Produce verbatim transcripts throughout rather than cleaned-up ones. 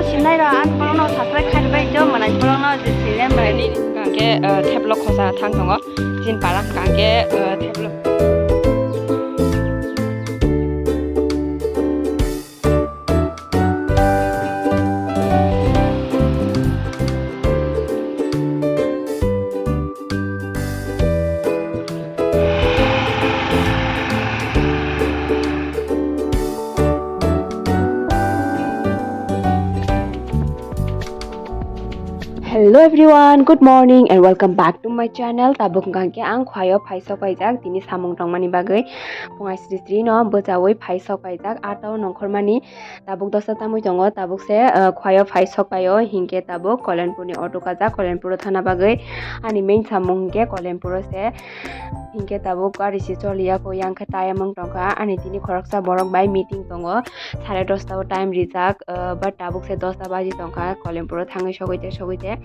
Sinai rok ang borokno subscribe khai bai jo, manai borokno je sinai manai. Nini hwnkha khe, eh, theplo khosa thang tongo. Chini para hwnkha khe, eh, theplo. Hello everyone, good morning and welcome back to my channel. Tabuk hwnkha khe ang khwayo phai sok paijak tini samung tongmani bagwi. Phungai sri sri no bwchaui phai sok paijak, ata o nongkhormani. Tabuk dosa tamui tongo, tabuk se, ah, khwayo phai sok paio, hinkhe tabuk Kolenpur ni auto kajak, Kolenpur o thana bagwi ani main samung hinkhe Kolenpur o se, hinkhe tabuk gari se choliya kho, yang khe tayamung tongkha, ani tini khoroksa borok bai meeting tongo, sare dosta o time rijak, ah, but tabuk se dosta baji tongkha, Kolenpur o thangwi sogwi te sogwi te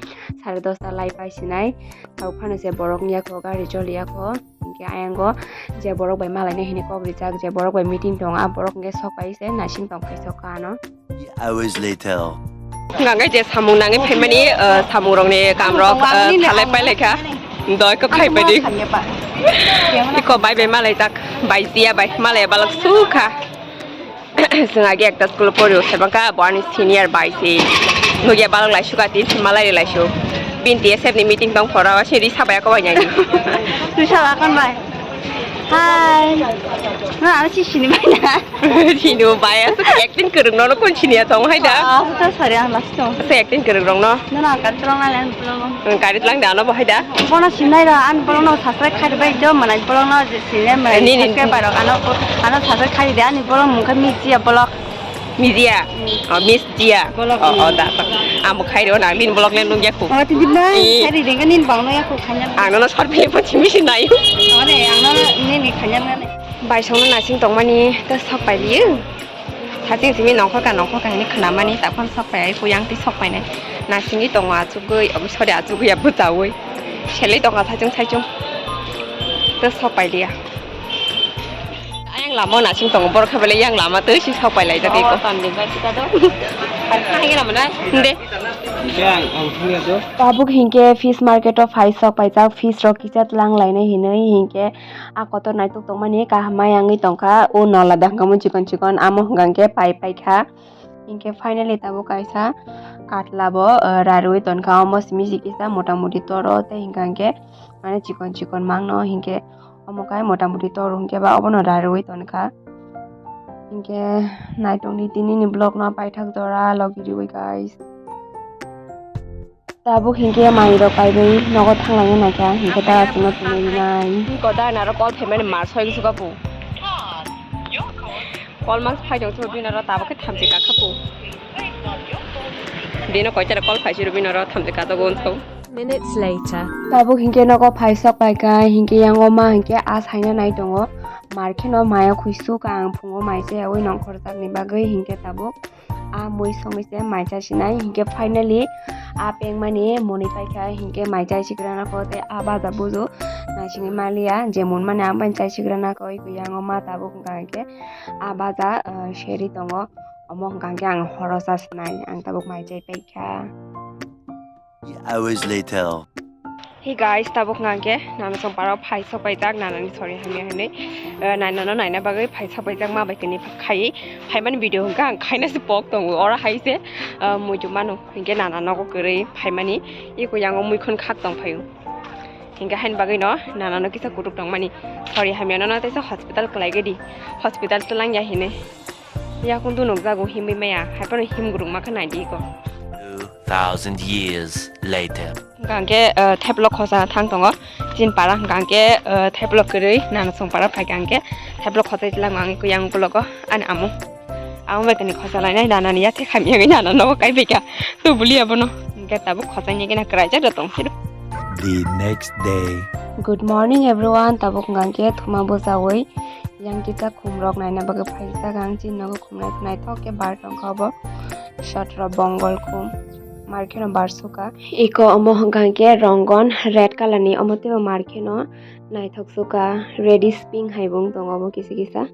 sare dosta lai pai sinai, tabuk phano se borok wngya kho, gari choliya kho. Hinkhe ayango je borok bai malaina hini kok rijak, je borok bai meeting tongo, a borok hinkhe sok pai se naising tong phai sok kha ano. Hours later. Hwnkha khe je samung nangwi phaimani, ah, samung rokni kam rok, ah, thalai pailai kha. Doi kok khai padi. Iko bai bai malai jak, bai jiya bai malai balok su kha. Chwng age ekta school o porio, sebangkha bo ani senior bai se. Nugya balok laisuk ati, malai laisuk. Bini T S F ni meeting tong phora, o sini risa bai ako bai nai. Risa bai akon bai. Hi. Na, ano si sini bai na. Sini bai, asuk acting kwrwng no, no kon sini ya tong hai da. Ah, sorry, ang last tong. Asuk acting kwrwng rok no. No, no, kan tong na len. Gari tlang da ano bahai da? Bono sinai rok, ani borokno subscribe khai bai jo, manai borokno je sinai manai. Nini subscribe bai rok, ano, ano subscribe khai de, ani borok mungkha Miss Jia vlog. Miss Jia? Hmm. Oh, Miss Jia. Vlog. Oh, oh, da, da. Amo khai rw nang nini vlog le nung yakhu. Oh, tidi bai, eh. Khai ri dengka nini bang no yakhu khanya. Ang no short film pon chimi sinai. Oh, ne, ang no nini khanya ngane. Bai song no nasing tongmani ta sok pai liu. Saching simi nongkhor ka nongkhor ka hinwi khwnamani, taphang sok phai ai, puyang twi sok phainai. Nasingwi tongo achugwi, obo sorry, achugwi ya bwchaui. Selai tongo sachung saichung. Tei sok pai liya. Ayang lama o nasing tongo, borok khe belai yang lama twi si sok pai lai jak eko. Hingke ang, ang thangya do. Tabuk hingke fish market o phai sok paijak, fish rok kisa tlang lainai hinwi hingke. A kotor naitok tongmani kaham ma yangwi tongkha, o nola da hwnkha mo chikon chikon, amo hwnkha hwnkhe pai paikha. Hinkhe finally tabuk kaisa katla bo, ah, rarwi tonkha, omo simi si kisa motamoti toro tei hwnkha hwnkhe mane chikon chikon mangno hinkhe omo kai motamoti toro hinkhe ba obono rarwi tonkha. Hinkhe naitokni tinini vlog no paithak jora logi riwi guys. Tabuk hinkhe manwi rok kaiwi nogo thanglaina naikha, hinkhe ta aswkno tonwi rinai. Koda naro call phaimani mar soi gusuk apu. Call mang phai tong chuk bini oro tabuk khe thamchi kakha pu. Bini koita call phai chuk bini oro thamchi kajago wngkha. Minutes later. Tabuk hinkhe nogo phai sok paikha, hinkhe yango ma hinkhe a saina nai tongo. Mar kheno maya khuisu ka ang phungo mai se yaui nongkhor jakni bagwi hinkhe tabuk. A mui songwi se mai chai sinai, hinkhe finally a pengmani moni paikha, hinkhe mai chai sigrana kho tei a baja bujo naisingwi maliya, je mun mani ang bai chai sigrana kho, iko yango ma tabuk hwnkha hinkhe a baja, ah, seri tongo, omo hwnkha hinkhe ang horo cha sinai, ang tabuk mai chai paikha. Hours later. Hey guys, tabuk hwnkha hinkhe nana songparo phai sok paijak, nanani sori hamya hinwi, eh, nanano naina bagwi phai sok paijak ma bai tini khai phaimani video hwnkha ang khaina se pok tongo, oro hai se, eh, muitu mano hinkhe nana nogo kwrwi phaimani, iko yango muikhon khak tong phaio, hinkhe haini bagwi no nanano kisa kutuk tongmani, sori hamya nono teisa hospital kwlai gedi, hospital twlang ya hinwi. Yakung tu nukjago himwi maya, hai phano himgurung ma khe nai di ko. Two thousand years later. Hwnkha hwnkhe, eh, theplo khosa thang tongo. Chini para hwnkha hwnkhe, eh, theplo kwrwi, nana song para phaikha hwnkhe theplo khosa tlang ang yang ukulok o ani amo. Amo bai kani khosa lainai nanani ya thekha miyang nana nogo kai phaikha. Tu buli abono. Hwnkhe tabuk khosa ni gina kwrai jak da tong siro. The next day. Good morning everyone. Tabuk hwnkha hwnkhe thuma bwchaui yang kisa khum rok naina bagwi phaijak ang chini nogo. Naithok khe bar tongkha obo satra bongol khum, mar kheno bar suka. Iko omo hwnkha hwnkhe rongon red colour ni, omo teibo mar kheno naithok suka, reddish pink hai bo wng tongo obo kisa kisa.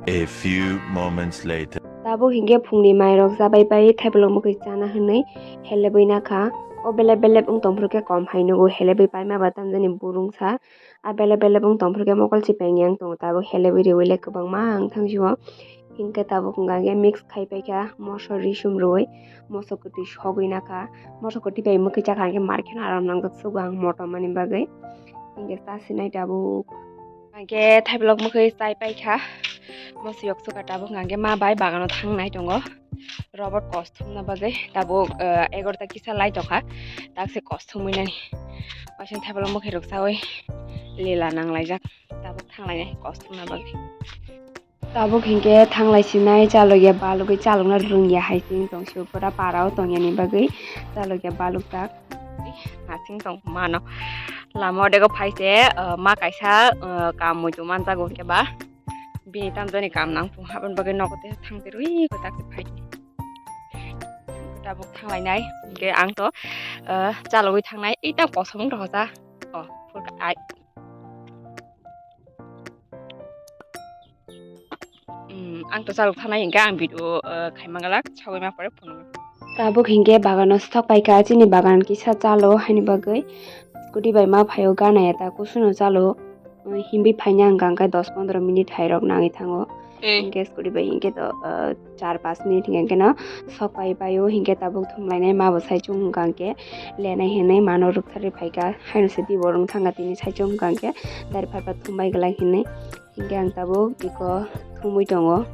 A few moments later. Tabuk hinkhe phungni mairok chabai pai thaiplok mwkhwi chana hwnwi helebwi nakha. O belep belep wng tongphuru khe kom hai nugo, helebwi paima ba tamjani burungsa. A belep belep wng tongphuru khe mokol chipeng yang tongo, tabuk helebwi riwi le kwbangma ang thangsio. Hinkhe tabuk hwnka khe mix khai paikha moso risum rwi, moso kwtwi sogwi nakha. Moso kwtwi bai mwkhwi chakha hinkhe mar kheno aram nangjak sugo ang motom mani bagwi. Hinkhe ta sinai tabuk. Hingke thaiplok mwkhwi chai paikha. Moso yok suka tabuk hingke ma bai bagano thangnai tongo. Robot kos thumna bagwi tabuk, eh, egarota kisa lai tongkha. Dakse kos thumwi nani. Waising thaiplok mwkhwi rok chawi lila nanglaijak. Tabuk thanglainai kos thumna bagwi. Tabuk hinkhe thanglai sinai chalokya balugwi chalokna rwngya hai se wng tong sio pura para o tongya ni bagwi chalokya balukjak. Asing tong mano lama o dego phai se, ah, ma kaisa, ah, kam muitu manjago hinkhe ba bini tamjani kam nang phung habani bagwi nogo te thang te rwi ko tak se phai. Tabuk thanglai nai hinkhe ang to, ah, chalogwi thangnai ei ta kosom wng rokha sa o phulka ai. Mm, ang to chalok thanai hinkhe ang video, eh, khaima galak, sawi ma pore phunukgo. Tabuk hinkhe bagano sok paikha, chini bagan kisa chalo haini bagwi scooty bai ma phaio gana ya ta kusuno chalo, eh, himbi phaina hwnkha hwnkhe dos pondro minute hai rok nangwi thango. Eh. Hinkhe scooty bai hinkhe to, eh, char pas minute hinkhe no sok pai paio, hinkhe tabuk thumlainai ma bo saichung hwnkha hwnkhe lenai hinwi mano rwktharwi phaikha, haino se twi bo rwng thangkha tini saichung hwnkha hwnkhe dari phar phar thumbai glak hinwi. Hinkhe ang tabuk iko thumwi tongo.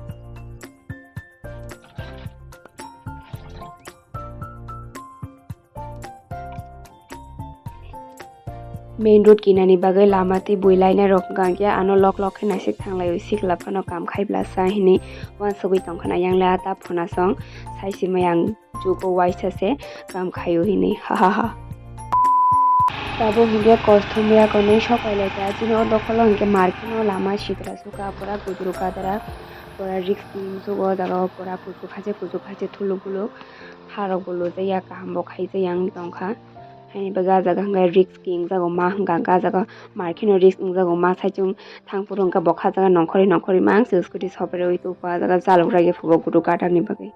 Main road kinani bagwi lama tei bui lainai rok hwnkha hwnkhe ano lok lok khe naisik thanglaiwi sikla phano kam khai blasa hinwi uansugwi tongkhana, yang le a ta phunasong sai simai ang jugo waisa se kam khaio hinwi, ha ha ha. Tabuk hinkhe kos thumya konwi sok pailai ta chini o dokholo hinkhe market no lama sitra suka pura gudru kadra pura risk ni sugo o jaga o pura kuchuk hai se kuchuk hai se thuluk buluk ha rok bo lujak ya kaham bo khaijak yang tongkha. Haini bagwi ah jaga hwnkhe risk wngjago ma hwnkha hwnkhe ah jaga market no risk wngjago ma saichung thangphuru hwnkhe bo kha jaga nongkhorwi nongkhorwi ma ang se scooty soperwi tubukha ah jaga chalok rwgwi phubo guduk katakni bagwi.